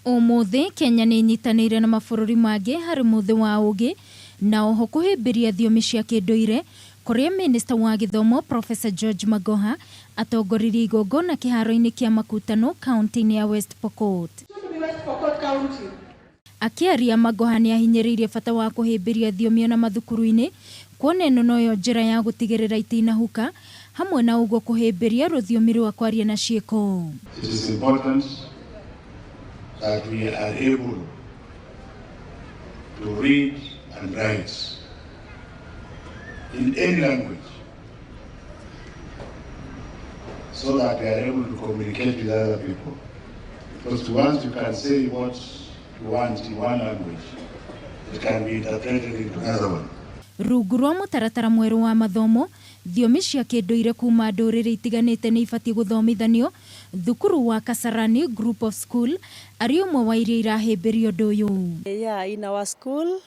Ũmũthĩ Kenya nĩ ĩnyitanĩire na mabũrũri mangĩ harĩ mũthĩ wa ũgĩ na oho kũhĩmbĩria thiomi cia kĩndũire kũrĩa Minista wa Gĩthomo Professor George Magoha atongoririe igongona kĩharo-inĩ kĩa Makutano kaunti-inĩ ya West Pokot. Akĩaria Magoha nĩ ahinyĩrĩirie bata wa kũhĩmbĩria thiomi ona mathukuru-inĩ kuona ĩno noyo njĩra ya gũtigĩrĩra itinahuka hamwe na ũguo kũhĩmbĩria rũthiomi rwa kwaria na ciĩko. It is important that we are able to read and write in any language so that we are able to communicate with other people. Because once you can say what you want in one language, it can be interpreted into another one. Rungu rwa mũtaratara mwerũ wa mathomo, thiomi cia kĩndũire kuma ndũrĩrĩ itiganĩte nĩ ibatiĩ gũthomithanio. Thukuru wa Kasarani Group of School arĩ ũmwe wa iria irahĩmbĩria ũndũ ũyũ. Yeah, in our school,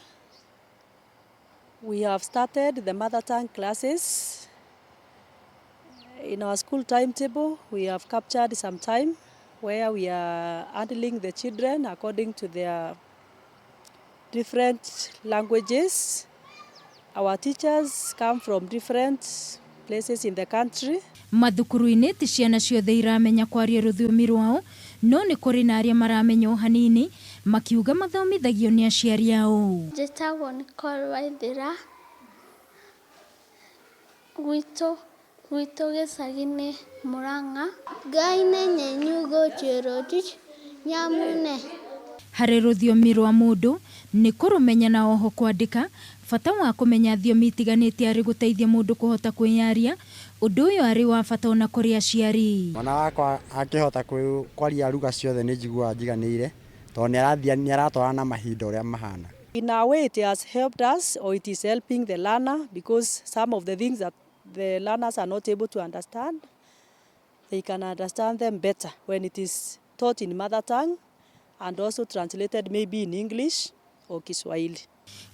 we have started the mother tongue classes. In our school timetable, we have captured some time where we are handling the children according to their different languages. Our teachers come from different places in the country. Mathukuru-inĩ ti ciana ciothe iramenya kwaria rũthiomi rwao, no nĩ kũrĩ na arĩa maramenya o hanini makiuga mathomithagio nĩ aciari ao. Njĩtagwo Nicole Waithera, gwitũ gĩcagi-inĩ Mũrang'a. Ngai nĩ nyenyũ nyamune. Harĩ rũthiomi rwa mũndũ nĩ kũrũmenya na oho kwandĩka. Bata wa kũmenya thiomi itiganĩte arĩ gũteithia mũndũ kũhota kwĩyaria, ũndũ ũyũ arĩ wa bata ona kũrĩ aciari. Mwana wakwa akĩhota kwaria lugha ciothe nĩ njiguaga njiganĩire tondũ nĩ aratwarana na mahinda ũrĩa mahana. In a way, it has helped us, or it is helping the learner, because some of the things that the learners are not able to understand, they can understand them better when it is taught in mother tongue and also translated maybe in English or Kiswahili.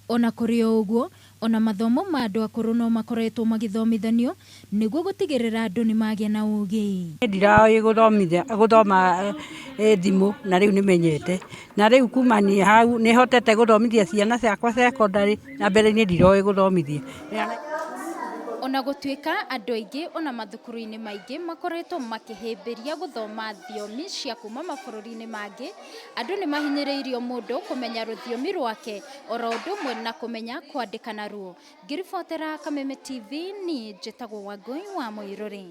Ona kũrĩ o ũguo, ona mathomo ma andũ akũrũ no makoretwo magĩthomithanio nĩguo gũtigĩrĩra andũ nĩ magĩa na ũgĩ. Ndiraũĩ gũthomithia gũthoma thimũ na rĩu nĩmenyete, na rĩu kumania hau nĩhotete gũthomithia ciana ciakwa secondary, na mbere-inĩ ndiroĩ gũthomithia. Ona gũtuĩka andũ aingĩ ona mathukuru-inĩ maingĩ makoretwo makĩhĩmbĩria gũthoma thiomi cia kuma mabũrũri-inĩ mangĩ, andũ nĩ mahinyĩrĩirio mũndũ kũmenya rũthiomi rwake oro ũndũ ũmwe na kũmenya kwandĩka naruo. Ngĩribotera Kameme TV, niĩ njĩtagwo Wangũi wa Mũirũrĩ.